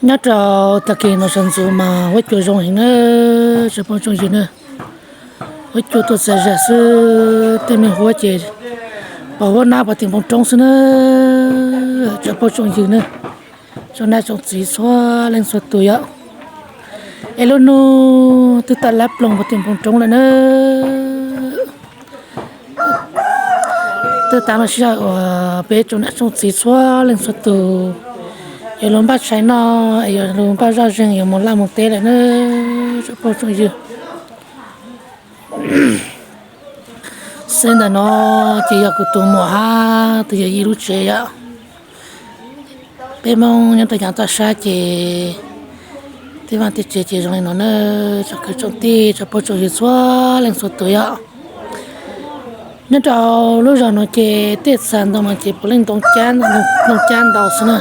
Nyob rau tag kis no sawv ntxov mas huab cua zoo heev na, tsoom phooj tsoom ywg na. Huab cua tuaj txav zag xwb, tej me huab ces pos huab nab pos tes npoo roob xwb na, tsoom phooj tsoom ywg na, tsoom nam tsoom txiv txhua leej txhua tus yom. Es lub hnub twb tawm lab ploog pos tes npoo roob lawm na. Twb tas lub sij hawm uas peb tsoom nam tsoom txiv txhua leej txhua tus yuav luag npaj tshais noj, yuav luag npaj zoj zeeg yuav mus laj mus teb lawm na, tsoom phooj tsoom ywg. Xeb ntawm no ces yog kuv tus muam hab tus yawm yij lub tsev yom. Peb Hmoob nyob rau yav toj sab ces tej vaj tej tsev ces zoo li no na, tsoom kwv tsoom tij tsoom phooj tsoom ywg txhua leej txhua tus yom. Nyob rau lub zos no ces tej txha ntoo no ces puav leej ntoo cab, ntoo cab ntau xwb na.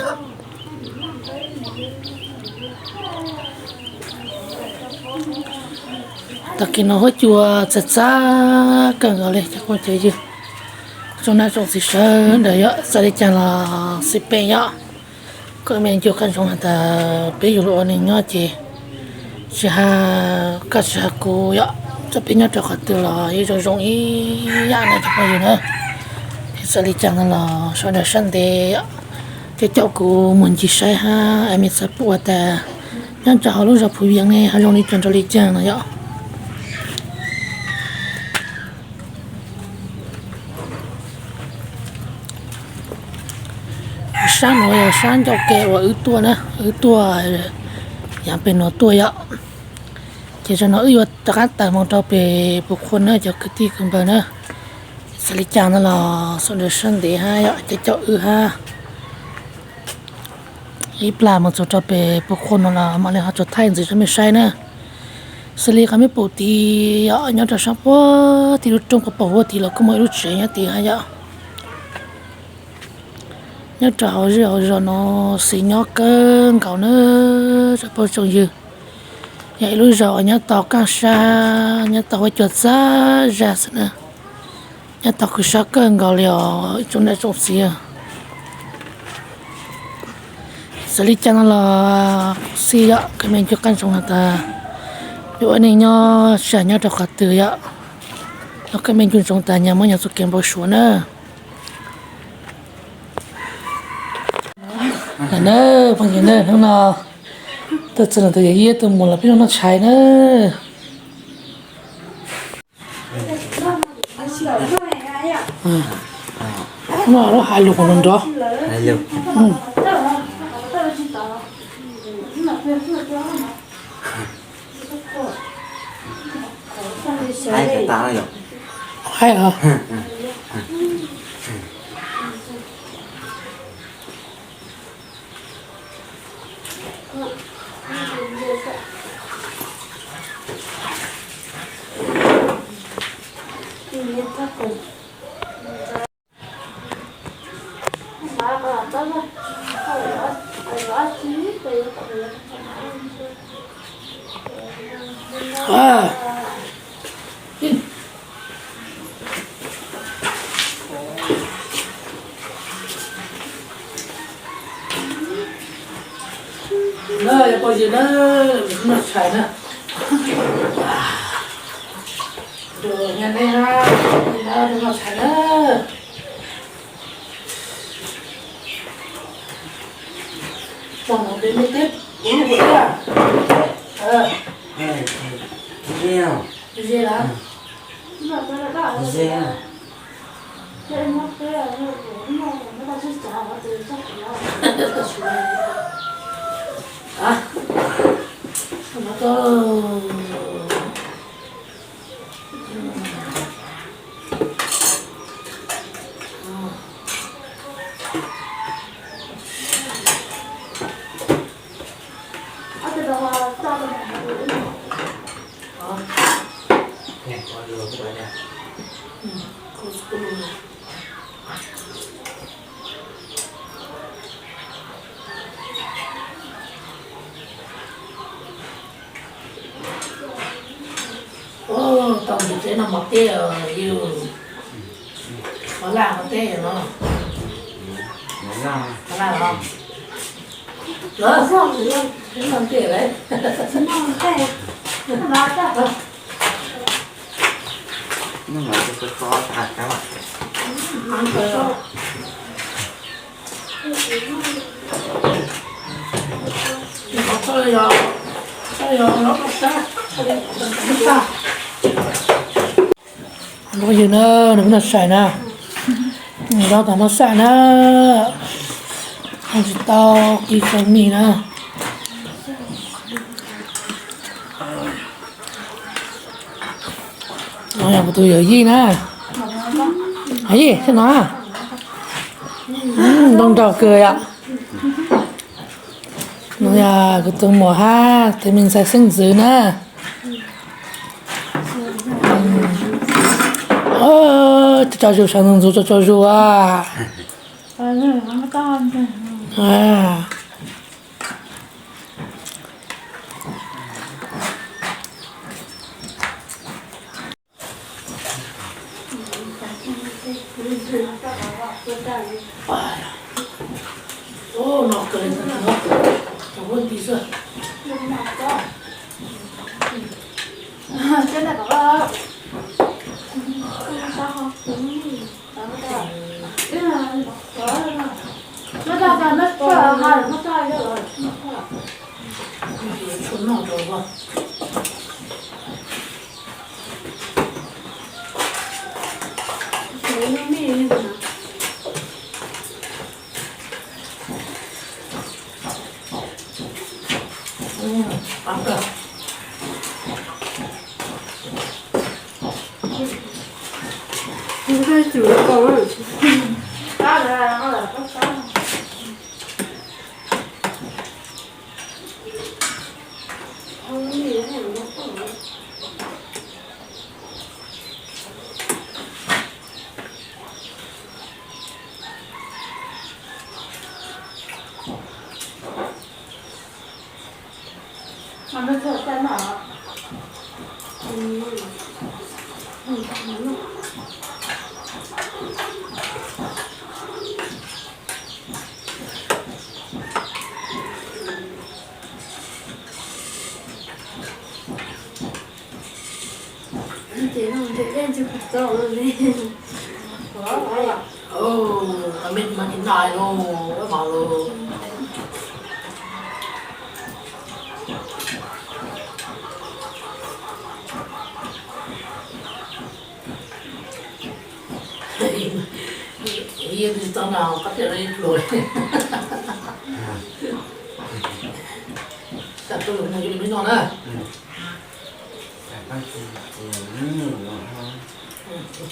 Tag kis no huab cua txav txav kawg nkaus li cov phooj cov ywg, tsoom nam tsoom txiv sawv daws yom, txawm li cas los xij peem yom. Koj me ntsis koj ntsoov has tas peb yug lub ua neeg nyob ces tsis has koj tsis has kuv yom, txawm peb nyob rau qhov twg los yeej zoo zoo ib yam na cov phooj ywg na. Txawm li cas no los sawv daws sab ntev yom, coj coj kuv mus ncig saib hab es me txhais pum has tas nyob rau hauv lub zos Phuv Yees ne ho zoo li cas rau li cas no yom. Sab nuav yog sab ncauj ke uas wb tuaj na, wb tuaj yav pem nuav tuaj yom. Ces zaum no wb yuav rov qab tawm moog rau pem Pus Qhuam na cov kwv tij kwv npawg na. Xws li cas no los sawv daws sab ntev hab yom, cov caum wb hab. Ib plag moog txug rau pem Pus Qhuam no los mam li ho tsuas thaij ntxiv rau mej saib na. Xws li qhov mej pum tid yom, nyob rau sab puag tim lub roob puag puag tid los kuj muaj ib lub tsev nyob tid hab yom. Nyob rau hauv zej hauv zos no xis nyob kawg nkaus na tsoom phooj tsoom ywg. Yog ib lub zos uas nyob tau kaaj sab, nyob tau huab cua txag zag xwb na. Nyob tau khwv sab kawg nkaus li os ib tsoom niam tsoom txiv. Xws li cas no los xij yom, kuv mej cuj qaab ntsoov has tas yuav ua neej nyob sab nyob rau qhov twg yom, los kuj mej cuj ntsoov tas nyag muab nyag txuj kev npau suav na. Na phooj ywg na, hnub no tuaj txug leej twg yawm yij tuaj mus los peb lug noj tshais na. Hnub no lub hais lug nrov. Haib os. Na yog phooj ywg na, noj tshais na. Nyob nej na, noj tshais na. Tso no peb mej teb kuv lub kuv teb. Ze lawm. Tau ntawm tsev no mov teb yus, mov laj mov teb no. Mov laj os. Lov, tsev no ntej lawm. Phooj ywg na, nws peb noj tshais na, nws zaub tau muab xaj na, tsis tau qi tau mij na. No yog kuv tus yawm yij na. Yij, saib no, ntoo nraug kawg yom. No yog kuv tus muam hab tus me ntxhais xeeb ntxwv na. Tso zus, sawv ntxov ntxov tso zus a. Ces no ntshe dej ntshe kuv txog li. Tau me mas tsis noj los, wb mas los. Ib txoj no qab piam no ib pluag. Txaj tuaj los mus yog li me no na.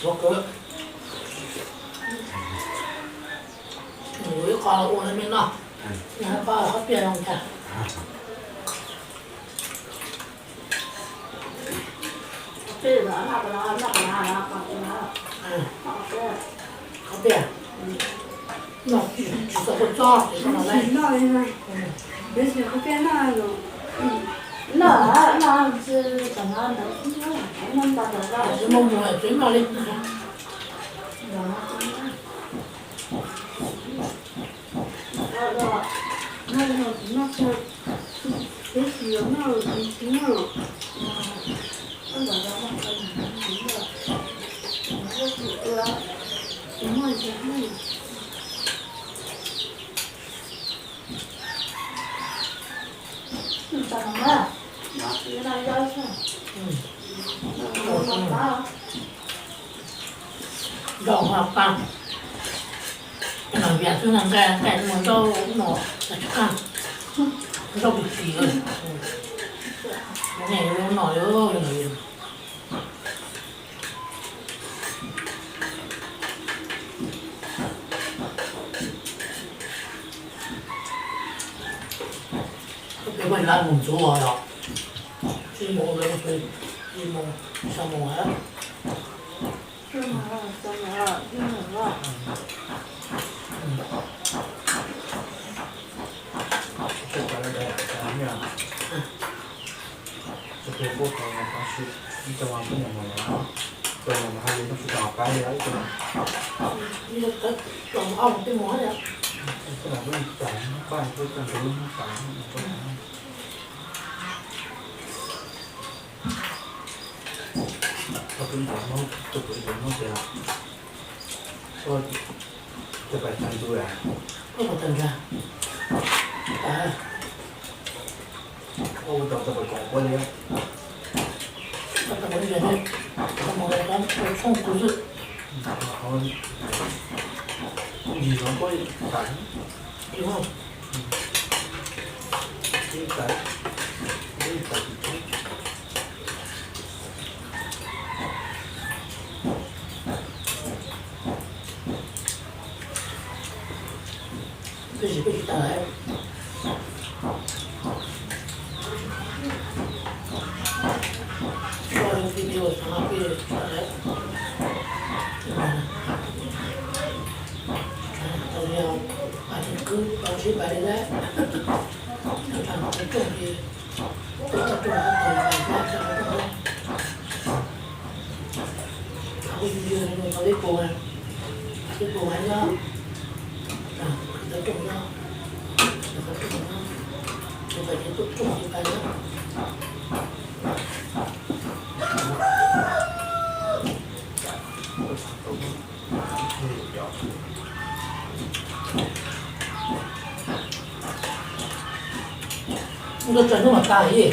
Ua kawg. Mus ib qho ua li me no. Qab piam no cas. Qab piam. No tsis tau kua txob ces tau no lawm. Tsis muaj mus tsis noj li. Nrog hmo qab, los vias xwb no nqaij nqaij ua nrauj no, nrauj tsis tsis, ne lub no yog. Peb muaj lab mus ntxuav yom, tsis mus lawm, tsis mus, tsis mus lawm. Tab sis peb tsis tas lawm. Tso video xav no peb tsis tas lawm. Tau yog pab tseem kwv tau sib pab li lawm. Tau tag tau rooj ces tau tag rooj tau tag tau tag tau tag. Kuv yug yug tau ib pus, ib pus nyob, tau rooj nyob, tau rooj nyob, tus pais ces tuaj rooj tus pais nyob. Ntawd tsaws hnub mas tag li,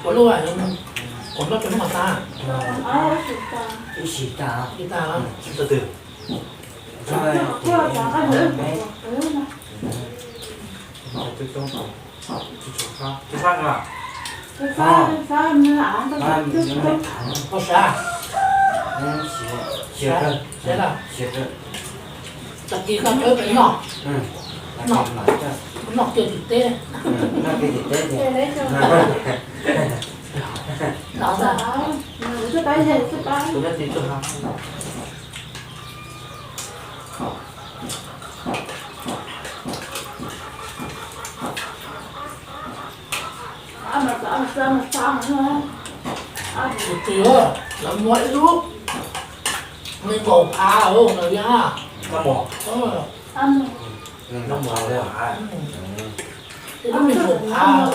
ua lub, ua noj tsaws hnub mas tag. Ib sim tag, ib tag. Ua sav, Siav kawg, siav kawg. Tag kis koj peb pem noj, noj kiag tim teb. Noj kiag tim teb ces, kuv nyob tim teb. Tus txiv, lawv muab ib lub me npaum phav lawm thiab. Ib lub me npaum phav.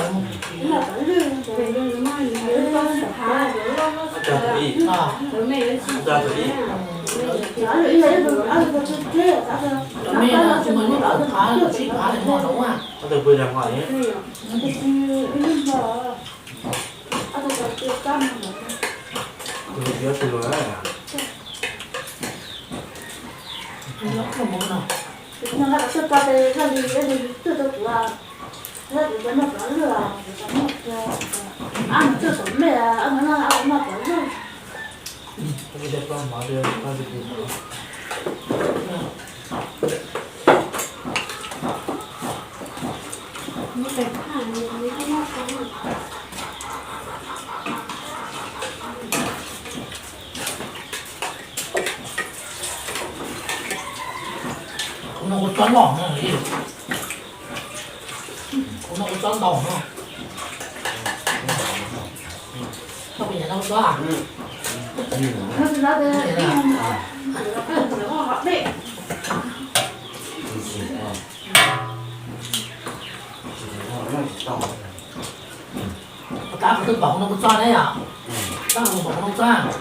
Cov me no tsis muaj lub npaum phav, lub tsib phav li no los. Kuv no kuv tsob ntau no. Kuv no kuv tsob ntau no. Koj puas nyiam no kuv tsob? Koj tab kuv twb pom kuv no kuv tsob ne yom? Tab kuv pom kuv no tsob.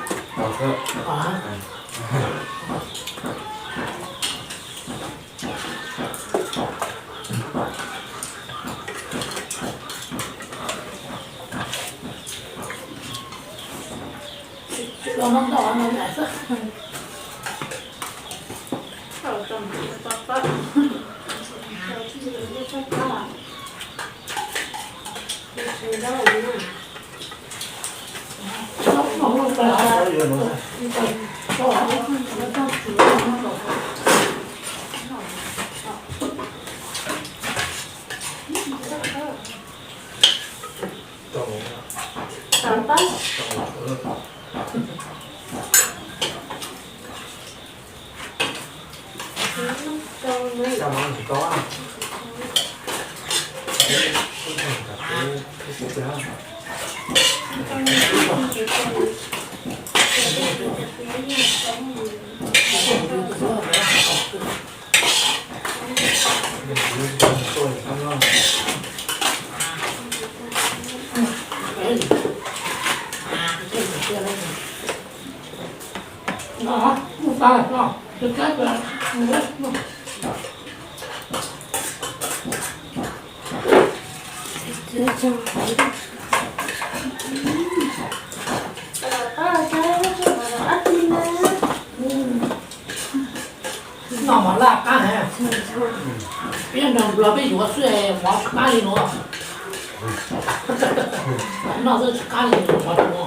Noj mov laj qab heev. Peb nrog nplog peb yuav xwb mov tsis qab li no. Noj xwb tsis qab li mov tsis no.